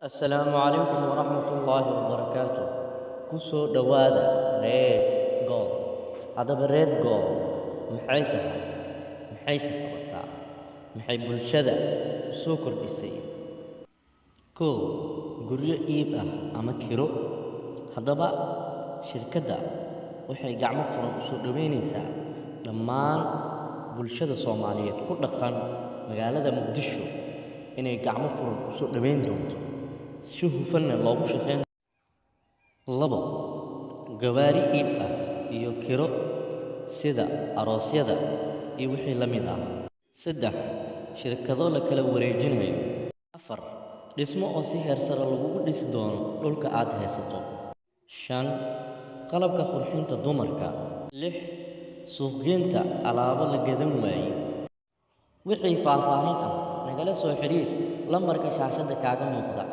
Assalaamu calaykum waraxmatullaahi wabarakaatu. Ku soo dhowaada Red Gold. Haddaba, Red Gold maxay tahay? Maxayse qabataa? Maxay bulshada u soo kordhisay? Kow, guryo iib ah ama kiro. Haddaba, shirkadda waxay gacmo furan u soo dhoweynaysaa dhammaan bulshada Soomaaliyeed ku dhaqan magaalada Muqdisho inay gacmo furan u soo dhoweyn doonto, si hufanna loogu shaqeyn. Labo, gawaari iib ah iyo kiro, sida aroosyada iyo wixii la mid ah. Saddex, shirkado la kala wareejinayo. Afar, dhismo oo si heer sare lagugu dhisi doono dhulka aad haysato. Shan, qalabka qurxinta dumarka. Lix, suuqgeynta alaabo la gadan waayey. Wixii faahfaahin ah nagala soo xiriir lambarka shaashadda kaaga muuqda.